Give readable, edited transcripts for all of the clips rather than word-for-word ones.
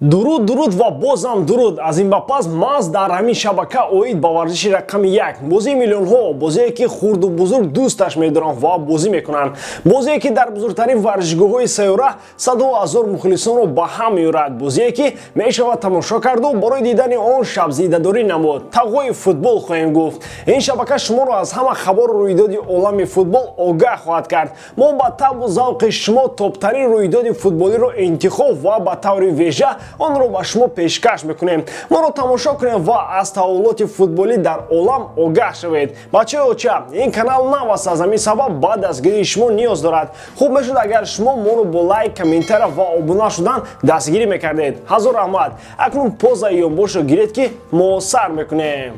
Дуруд, дуруд ва бозам дуруд. Аз ин ба пас маҳз дар ҳамин шабака оид ба варзиши рақами як, бозии миллионҳо, бозие ки хурду бузург дӯсташ медоранд ва бозӣ мекунанд, бозие ки дар бузургтарин варзишгоҳҳои сайёра садҳо ҳазор мухлисонро ба ҳам меорад, бозие ки мешавад тамошо карду барои дидани он шабзиндадорӣ намуд, тағои футбол хоҳем гуфт. Ин шабака шуморо аз ҳама хабару рӯйдоди олами футбол огаҳ хоҳад кард. Мо ба табу завқи шумо топтарин рӯйдоди футболиро интихоб ва ба таври вежа онро ба шумо пешкаш мекунем. Моро тамошо кунем ва аз таҳаввулоти футболӣ дар олам огаҳ шавед. Бачаи оча, ин канал нав аст, аз ҳамин сабаб ба дастгирии шумо ниёз дорад. Хуб мешуд, агар шумо моро бо лайк, комментария ва обуна шудан дастгирӣ мекардед. Ҳазор раҳмат. Акнун позаи ёнбошро гиред, ки мо сар мекунем.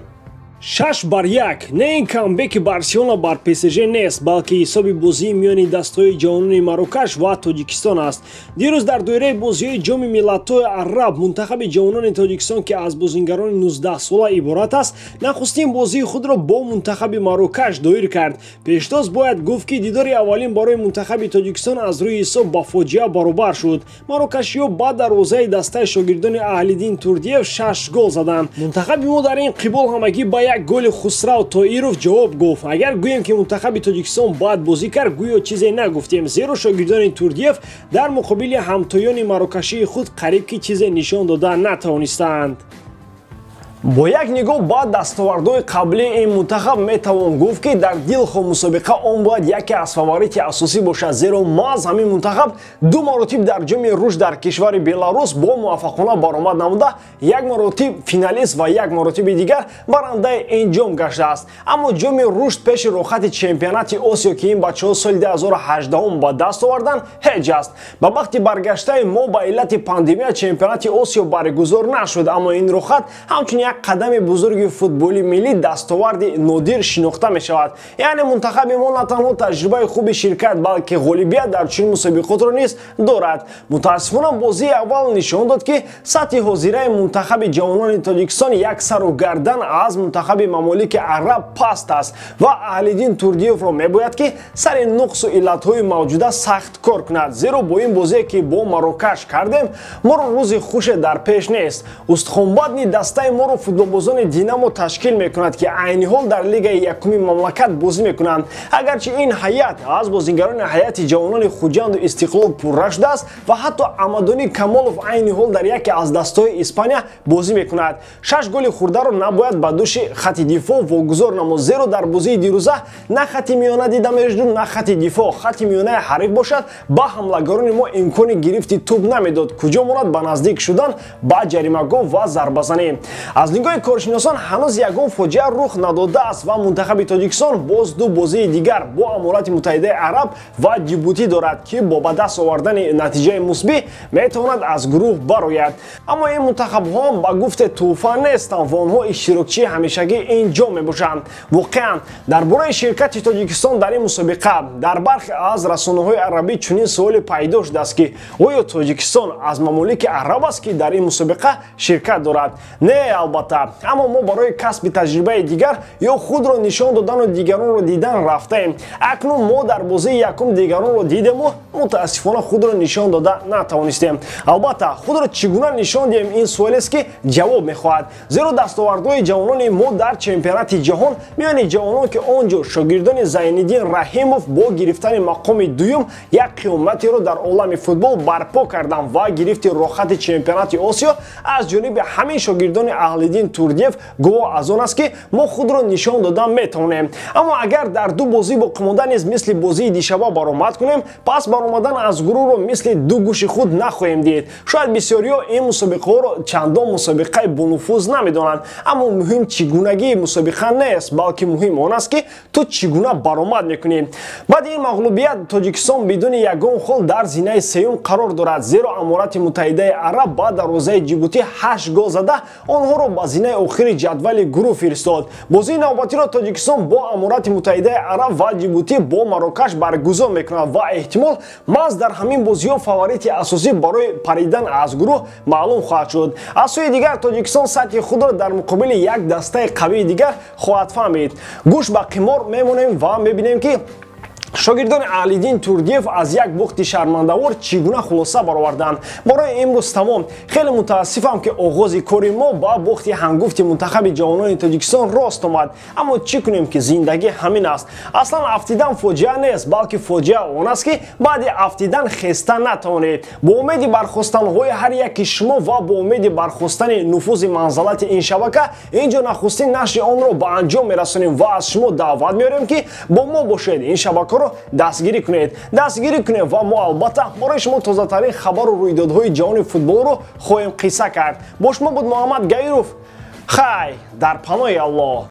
6-1. Не ин камбеки Барселона бар ПСЖ нест, балки ҳисоби бозии миёни дастҳои ҷавонони Марокаш ва Тоҷикистон аст. Дирӯз дар доираи бозиҳои Ҷоми миллатҳои араб мунтахаби ҷавонони Тоҷикистон, ки аз бозингарони 19сола иборат аст, нахустин бозии худро бо мунтахаби Марокаш доир кард. Пештоз бояд гуфт, ки дидори аввалин барои мунтахаби Тоҷикистон аз рӯи ҳисоб ба фоҷиа баробар шуд. Марокашиҳо ба дарвозаи дастаи шогирдони Аҳлиддин Турдиев шаш гол заданд. Мунтахаби мо дар ин қибол ҳамагӣ ба як голи Хусрав Тоиров ҷавоб гуфт. Агар гӯем, ки мунтахаби Тоҷикистон бад бозӣ кард, гӯё чизе нагуфтем, зеро шогирдони Турдиев дар муқобили ҳамтоёни марокашии худ қариб ки чизе нишон дода натавонистанд. Бо як нигоҳ ба дастовардҳои қаблии ин мунтахаб метавон гуфт, ки дар дилхоҳ мусобиқа он бояд яке аз фаворити асосӣ бошад, зеро маҳз ҳамин мунтахаб ду маротиб дар Ҷоми рушд дар кишвари Беларус бо муваффақона баромад намуда, як маротиб финалист ва як маротиби дигар барандаи ин ҷом гаштааст. Аммо Ҷоми рушд пеши рохати чемпионати Осиё, ки ин бачаҳо соли 2018 ба даст оварданд, ҳеҷ аст. Ба бахти баргаштаи мо ба иллати пандемия чемпионати Осиё баргузор нашуд, аммо ин рохат ҳамчун як қадами бузурги футболи миллӣ, дастоварди нодир шинохта мешавад. Яъне мунтахаби мо на танҳо таҷрибаи хуби ширкат, балки ғолибият дар чунин мусобиқотро низ дорад. Мутаассифона, бозии аввал нишон дод, ки сатҳи ҳозираи мунтахаби ҷавонони Тоҷикистон як сару гардан аз мунтахаби мамолики араб паст аст ва Аҳлиддин Турдиевро мебояд, ки сари нуқсу иллатҳои мавҷуда сахт кор кунад, зеро бо ин бозие, ки бо Марокаш кардем, моро рӯзи хуше дар пеш нест. Устухонбадни дастаи моро футболбозони Динамо ташкил мекунад, ки айни ҳол дар лигаи якуми мамлакат бозӣ мекунанд. Агарчи ин ҳайат аз бозингарони ҳайати ҷавонони Хуҷанду Истиқлол пурра шудааст ва ҳатто Амадонӣ Камолов айни ҳол дар яке аз дастҳои Испания бозӣ мекунад. Шаш голи хурдаро набояд ба души хати дифоъ вогузор намуд, зеро дар бозии дирӯза на хати миёна дида мешуду, на хати дифоъ. Хати миёнаи ҳариф бошад, ба ҳамлагарони мо имкони гирифти тӯб намедод, куҷо монад ба наздик шудан ба ҷаримагоҳ ва зарбазанӣ. Аз нигоҳи коршиносон ҳанӯз ягон фоҷиа рух надодааст ва мунтахаби Тоҷикистон боз ду бозии дигар бо Аморати Муттаҳидаи Араб ва Ҷибутӣ дорад, ки бо ба даст овардани натиҷаи мусбӣ метавонад аз гурӯҳ барояд. Аммо ин мунтахабҳо ба гуфте тӯҳфа нестанд ва онҳо иштирокчии ҳамешагии ин ҷом мебошанд. Воқеан, дар бораи ширкати Тоҷикистон дар ин мусобиқа дар бархе аз расонаҳои арабӣ чунин суоле пайдо шудааст, ки оё Тоҷикистон аз мамолики араб аст, ки дар ин мусобиқа ширкат дорад? Не, албатта, аммо мо барои касби таҷрибаи дигар ё худро нишон додану дигаронро дидан рафтаем. Акнун мо дар бозии якум дигаронро дидему мутаассифона худро нишон дода натавонистем. Албатта, худро чӣ гуна нишон диҳем, ин суолест, ки ҷавоб мехоҳад, зеро дастовардҳои ҷавонони мо дар чемпионати ҷаҳон миёни ҷавонон, ки он ҷо шогирдони Зайниддин Раҳимов бо гирифтани мақоми дуюм як қиёматеро дар олами футбол барпо карданд ва гирифти рохати чемпионати Осиё аз ҷониби ҳамин шогирдони Аҳлиддин Турдиев гувоҳ аз он аст, ки мо худро нишон додан метавонем. Аммо агар дар ду бозӣ боқимонда низ мисли бозии дишаба баромад кунем, пас баромадан аз гурӯҳро мисли ду гӯши худ нахоҳем дид. Шояд бисёриҳо ин мусобиқаҳоро чандон мусобиқаи бонуфуз намедонанд, аммо муҳим чӣ гунагии мусобиқа нест, балки муҳим он аст, ки ту чӣ гуна баромад мекунӣ. Баъди ин мағлубият Тоҷикистон бидуни ягон хол дар зинаи сеюм қарор дорад, зеро Аморати Муттаҳидаи Араб ба дарвозаи Ҷибутӣ ҳашт гол зада, онҳоро ба зинаи охири ҷадвали гурӯҳ фиристод. Бозии навбатиро Тоҷикистон бо Аморати Муттаҳидаи Араб ва Ҷибутӣ бо Марокаш баргузор мекунад ва эҳтимол маҳз дар ҳамин бозиҳо фаворити асосӣ барои паридан аз гурӯҳ маълум хоҳад шуд. Аз сӯи дигар, Тоҷикистон сатҳи худро дар муқобили як дастаи қавии дигар хоҳад фаҳмид. Гӯш ба қимор мемонем ва мебинем, ки Шогирдони Аҳлиддин Турдиев аз як бохти шармандавор чӣ гуна хулоса бароварданд? Барои имрӯз тамом. Хеле мутаассифам, ки оғози кори мо ба бохти ҳангуфти мунтахаби ҷавонони Тоҷикистон рост омад, аммо чӣ кунем, ки зиндагӣ ҳамин аст. Аслан афтидан фоҷиа нест, балки фоҷиа он аст, ки баъди афтидан хеста натавонед. Бо умеди бархостанҳои ҳар яки шумо ва бо умеди бархостани нуфузи манзалати ин шабака ин ҷо нахустин нашри онро ба анҷом мерасонем ва аз шумо даъват меорем, ки бо мо бошед, ин шабакаро дастгирӣ кунед ва мо албатта барои шумо тозатарин хабару рӯйдодҳои ҷаҳони футболро хоҳем қисса кард. Бо шумо буд Муҳаммад Гаиров. Хай, дар паноҳи Аллоҳ.